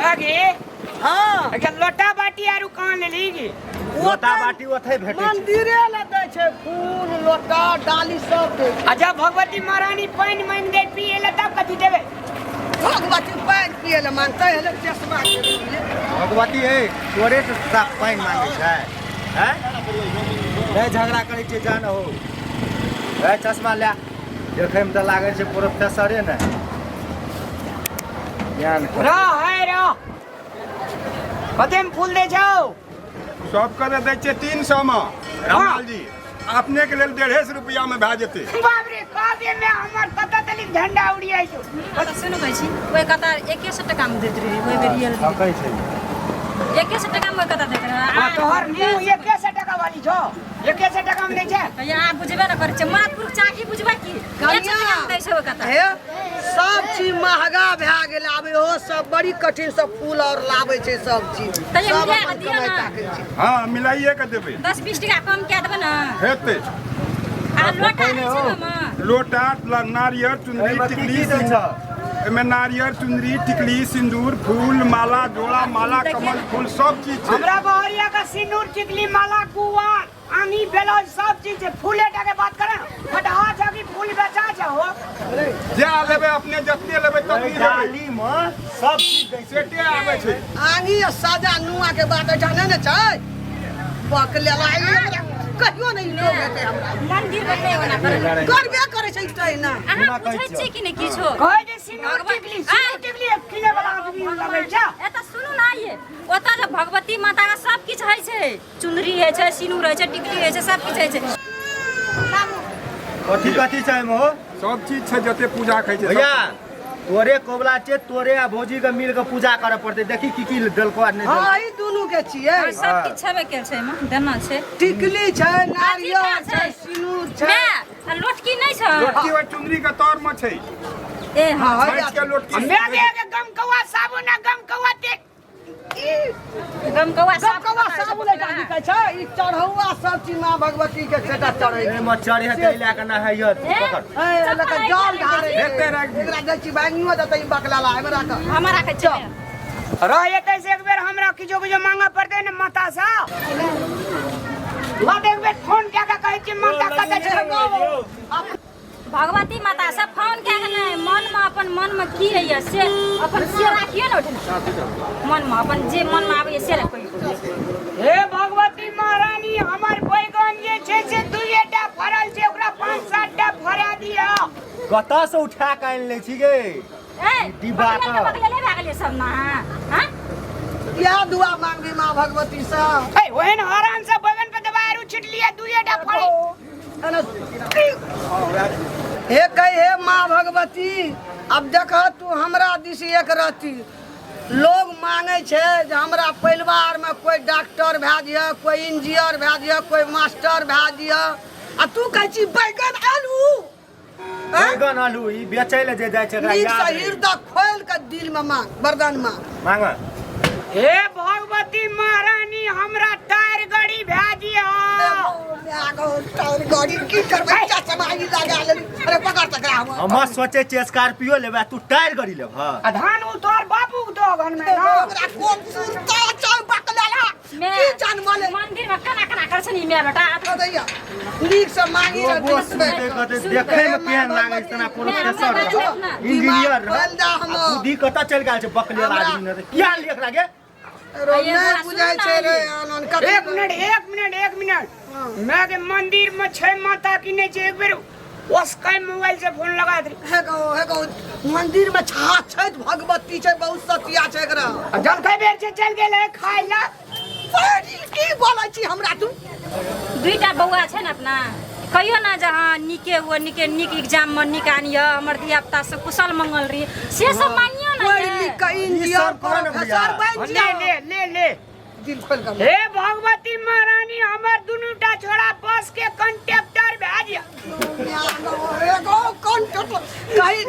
आगे। हाँ। अच्छा, लोटा बाटी आरू कहाँ लेली गे? लोटा बाटी ओतै भेटै छै। मंदिरे लए दै छै फूल, लोटा, डाली सब दै छै। अच्छा, भगवती महारानी पानि मांगि दे पिए ला, तब कथी देबै? भगवती पानि पिए लए मांगतै? हेले चश्मा के लिए। भगवती हे, तोरे से साफ पानि मांगै छै? हैं, नहि झगड़ा करै छै, जान हो। हे, चश्मा ले, देखैमे तऽ लागै छै प्रोफेसरे ने ज्ञान कर। रह है रह, कते में फूल दे छौ? सबके तऽ दै छियै 300 मे रामलाल जी, अपने के लेल 150 रुपया मे भए जेतै। बाप रे, कहबे में हमर कतऽ तलिक झंडा उड़ियाइ छौ। कतऽ सुनू, कहै छी ओहि कता 100 टका मे दैत रहै ओहि बेर रियल। ठकै छै। 100 टका मे ओहि कता दैत रहै। आ तोहर मुँह 100 टका वाली छौ? 100 टका मे दै छै? यहाँ बुझबे न करै छै, मरद पुरुष चाकी बुझबै की? 100 टका मे दै छै ओहि कता। हे, सब चीज महगा भए गेल आब। इहो सब बड़ी कठिन से फूल और लाबै छै सब चीज। तैयो सब मिला अपन कऽ दियौ कमाइ ने। ताकै छै। हँ, मिलाइए के देबै। 10-20 टका कम कए देबै ने। हेतै। आ लोटा होइ छै ने ओहिमे? लोटा, नारियर, चुनरी, एहिमे की टिकली। की दै छ? एहिमे नारियर, चुनरी, टिकली, सिन्दूर, फूल, माला, जोड़ा माला, कमल फूल, सब चीज छै। हमरा बहरिया का सिन्दूर, टिकली, माला, गुआ, आंगी, ब्लाउज सब चीज छै। फूले टा के बात करे फटहा छ कि फूल बेचा छ हो? जे लेबै अपने, जतने लेबै ततनी लेबै। डाली मे सब चीज दै छै। सेटे आबै छै। आंगी आ साजा नुआ के बात एहिठाम नहि ने छै। बक लेला ई कहियो नहि लोग हेतै हमरा। मंदिर मे नहि ओना करल। करबे करै छै तहिना। अहाँ बुझै छियै कि नहि किछो? कहै जे सिन्दूर टिकली, सिन्दूर टिकली किने वाला आदमी लगै छ। एतऽ सुनू ने, ये ओतऽ जे भगवती माता के सब किछु होइ छै, चुनरी होइ छै, सिनूर होइ छै, टिकली होइ छै, सब किछु होइ छै। कथी कथी छै एहिमे हो? सब चीज छै, जते पूजा खाइ छै। भैया, तोरे कोबला छै, तोरे आ भौजी के मिल के पूजा करे पड़तै। देखी की की देलको आ नहि हाँ, देलको। ई दुनू के छियै। हाँ, सब किछु छेबे केल छै, एहिमे देना छै। टिकली छै, नारियल अथी छै, छै। सिनूर छै। माय, आ लोटकी नहि छै? लोटकी ओहि चुनरी के तर मे छै। ए हाँ। हाँ, छाँटि के लोटकी। मैं के गम कौआ साबुन आ गम कौआ तेल। ई गमकौआ साबुन। गमकौआ साबुन एहिठाम बिकै छै। ई चढ़ौआ सब चीज माँ भगवती के सेटा चढ़ै छै। एहिमे चढ़े तऽ लए कऽ नहाइयत, पकड़। ए, लऽ कऽ जल ढारै छै। हेतै, राखि दियौ। एकरा दै छी, भांगियो देतै ई बकलाला, एहिमे राख। हमरा राखै छै। रह जेतै से एक बेर हमरा किछो किछो मांगऽ पड़तै ने माता सँ। बात एक बेर फोन कए कऽ कहै छियै, माता कतऽ छै? भगवती माता से फोन कए के नहि, मन मे, अपन मन मे की होइए से अपन से राखियौ ने ओहिठिना। मन मे अपन जे मन मे आबैए से राखियौ। हे भगवती महारानी, हमर बैगन जे छै से दुइएटा फड़ल छै, ओकरा 5-7 टा फड़ा दिअ। कतऽ से उठा कऽ आनि लै छी गे? ए, डिब्बा बकलेल के। के बकलेले भए गेलियै सब ने, हाँ? इएह दुआ मांगबी माँ भगवती से? ए, ओहन हरान से बैगन पे दवाई आरू छिटलियै, दुइएटा फड़ै। हे कही, हे माँ भगवती, अब देख तू हमरा दिस एक रहती। लोग मांगे छै जे हमरा परिवार में कोई डॉक्टर भए दिअ, कोई इंजीनियर भए दिअ, कोई मास्टर भए दिअ, आ तू कहै छी बैगन आलू, आँय? बैगन आलू ई बेचै लए जे जाइ छै एकरा नीक याद से रहै। हृदय खोलि कऽ दिल में मांग, वरदान मांग। मांग। हे भगवती महारानी, हमरा टायर गाड़ी भए दिअ। टायर गाड़ी की करबै? चश्मा ई लगा लेली। अरे पकड़ तकरा हम। हम सोचै छियै स्कॉर्पियो लेबै आ तू टायर गाड़ी लेबह। आ धान उ तोहर बाबू के दो घर में ना। ओकरा कोन सुरता छै बकलेला? मैं की जानवले? मंदिर में केना केना करै छै ने ई माय बेटा। दैया नीक से मांगी रह लोगो सुनते कहते देखै मे केहन लागै छै, तेना प्रोफेसर रह, इंजीनियर रह, खोलि दे आ हमर। बुद्धि कतऽ चलि गेल छै बकलेल आदमी ने? किया लेख गे? रो, नहि बुझै छै रे आनन कथी। एक मिनट, एक मिनट, एक मिनट। मैं के मंदिर में छै माता की नहीं छै, एक बेर ओसकाई मोबाइल से फोन लगा दे। हे गो, हे गो, मंदिर में छा छै, भगवती छै, बहुत सतिया छै एकरा। आ जलखै बेर छै, चल गेल है खाय ला। बड़ी की बोलै छी हमरा तू? दुईटा बौआ छै ने अपना, कहियो ना जे हाँ नीके हुए, नीके नीक एग्जाम में नीक आनिय, हमर धिया पुता सब कुशल मंगल रही, से सब मांगियो ना। पढ़ि ये। लिख कऽ इंजीनियर सब करो ने भैया। प्रोफेसर बनि ले। जाओ। ले ले ले। दिल खोल कऽ। हे भगवती महारानी, हमर दुनू टा छोड़ा बस के कंडक्टर भए जिया। एगो कंडक्टर कही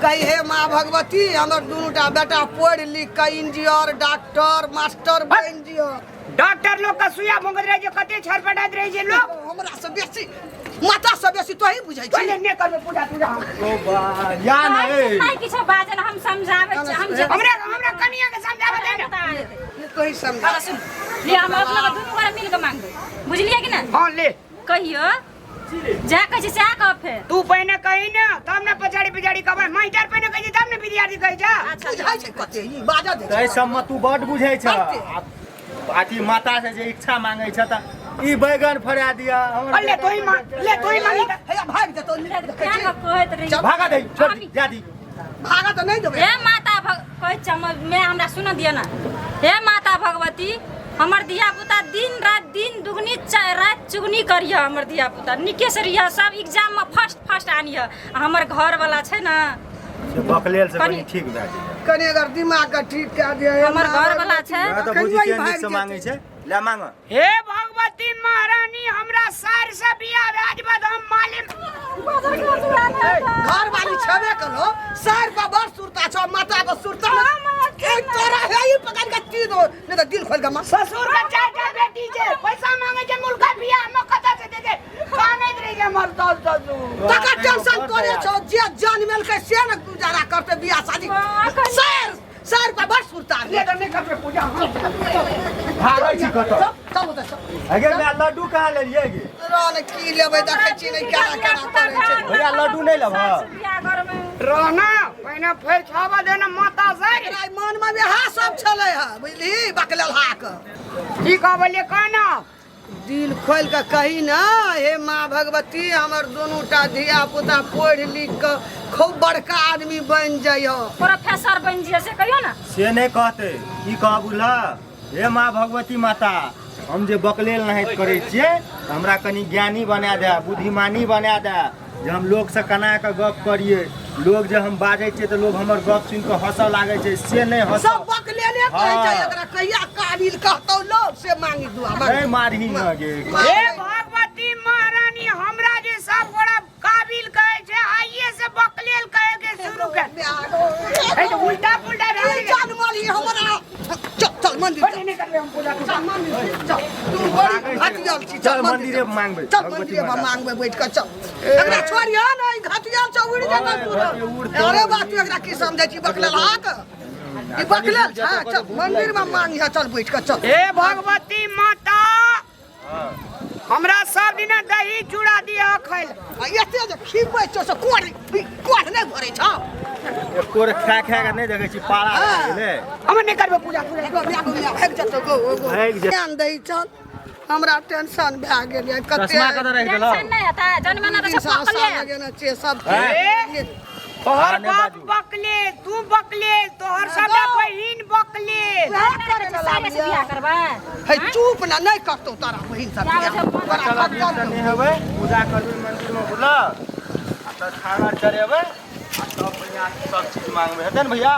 कही, हे माँ भगवती, हमर दुनू टा बेटा पढ़ि लिख कऽ इंजीनियर, डॉक्टर, मास्टर बनि जियो। डॉक्टर लोग का सुइया भोंकत रहे छै, कते छटपटाइत रहे छै लोग। हमरा से बेसी माता से बेसी तोही बुझै छी। पहिले नहि करबै पूजा तूजा हम। ओ बा या ने ए। नहीं किछो बाजल हम समझाबै छी, हम जे हमरा हमरा कनिया के समझाबै दे ने। तोही समझा। हँ, सुन ले, हम अपना के दुनू गोरा मिल के मांगबै, बुझलियै कि ना? हाँ ले। कहियो जा कहै छी सएह कह फेर। तू पहिने कही ने तब ने पछाड़ी पिछाड़ी कहबै, मास्टर पहिने कहै छै तब ने विद्यार्थी कहै छै। अच्छा। बुझै छै कते ई बाजऽ दे। तै सबमे तू बड बुझै छ। बड्ड। अथी माता से जे इच्छा मांगै छ त ई बैगन फड़ा दिया हमर। ले तोही मांग, ले तोही मांगी। हैया भागि जेतौ, देखै तें छी। ने कहैत रही। भागा दे, छोड़ दी, जा दी। भागा तऽ नहि देबै। हे माता भग कहै छी हमर मैं, हमरा सुन दिअ ना। हे माता भगवती, हमर धिया पुता दिन रात दिन दुगनी रात चुगनी करिह, हमर धिया पुता नीके से रहिह, सब एग्जाम में फर्स्ट फर्स्ट आनिह। आ हमर घर वाला छै ने से बकलेल से कनि कनि ठीक भए जेतै। कनि अगर दिमाग के ठीक कए दिअ हे हमर माँ घर वाला छै। वएह तऽ कहियो बुझी ई केहन नीक भागि से मांगै जेतै। छै, ले मांग। हे भगवती महारानी, हमरा सार से बियाह भए जेबै तऽ हम मालिक। घर वाली छेबे करो, सर पर बड़ सुरता छौ, माता के सुरता ने ए तोरा हे ई पकड़ के चीज दो, नहीं तऽ दिल खोल के मार। ससुर के चार टा बेटी छै, पैसा मांगे छै, मुल्का बियाह में कतऽ से देतै? कानैत रहि छै हमर सास ससुर। तकर टेंशन तोरे छौ, जे जनमेलकै से ने गुजारा करतै बियाह शादी। सर सर पर बड़ सुरता। ले तऽ नहि करबै पूजा हम। भागै छी कतऽ? चल चल ओतऽ चल। अगे माय, लड्डू कहाँ लेलियै गे? रह ने, की लेबै, देखै छी नहि केना केना करै छै। भैया लड्डू नहि लेबह? बियाह घरमे रहना पहिने फेर छाबा देना माता से। एकरा ई मनमे वएह सब छलै हँ, बुझलिही बकलेलहा के। की कहबलियै कहना? दिल खोलि कऽ कही ने, हे माँ भगवती, हमर दुनू टा धिया पुता पढ़ि लिख कऽ खूब बड़का आदमी बनि जइहो, प्रोफेसर बनि जियै, से कहियो ने। से नहि कहतै, की कह बुझलह? हे माँ भगवती माता, हम जे बकलेल नाहित करै छियै तऽ हमरा कनि ज्ञानी बना दे, बुद्धिमानी बना दे, जे हम लोकसँ केना कऽ गप करियै। लोग जे हम बाजै छियै तऽ लोग हमर गप सुनि कऽ हँसऽ लागै छै, से नहि हँसऽ। सब बकलेले कहै छै। हँ। एकरा कहिया काबिल कहतौ लोग से मांगी दुआ मांगी। नहि मारही न गे। हे भगवती महारानी, हमरा जे सब गोरा काबिल कहै छै, आइए से बकलेल कहे के शुरू कर। ए तऽ उल्टा पुल्टा भए ई गेलै। जानमल ई हमरा, चल चल मंदिर चल। नहि करबै हम पूजा तूजा। चल मंदिर चल, तू बड़ी घटियल छी। चल मंदिरे पर मांगबै। चल भगवती मंदिरे पर माता। मांगबै बैठ कऽ चल। एकरा छोड़िह ने, ई घटियल छौ, उड़ि जेतौ ओए, तू। उड़तौ। अरे बाप, तू एकरा की समझै छी बकलेल हाक? ई बकलेल छै। चल मंदिर में मांगिह, चल बैठ कऽ चल। हे भगवती माता, हमरा सब दिना दही चूड़ा दिअ खाइ लए। आ एते जे खिबै छौ से कोढ़ कोढ़ नहि भरै छौ? एको रे खा खा कऽ नहि देखै छी पारा भए गेलै। हम नहि करबै पूजा तूजा। गो गो भागि जेतौ, गो गो। भागि जेतौ। ध्यान दै चल, हमरा टेंशन भए गेल यऽ कते। चश्मा कतऽ राखि देलहु? टेंशन नहि हेतै, जनमना तऽ दिन छै से आशा पकले। लगेने छियै सब। ए, तोहर हँ, नहि बाप बाजू। बकले, तू बकले, तोहर सबटा बहिन बकले। वएह करे ने सारे से लागलियै। बियाह करबै? हे चुप ना, नहि करतौ तारा बहिन सब जाउ बियाह। छै मन। तोरा चल खत्म दिनसँ नहेबै, पूजा करबै मंदिरमे बुझलह, आ तऽ छागर चढ़ेबै आ तब बढ़िआँ सब चीज मांगबै, हेतै ने भैया?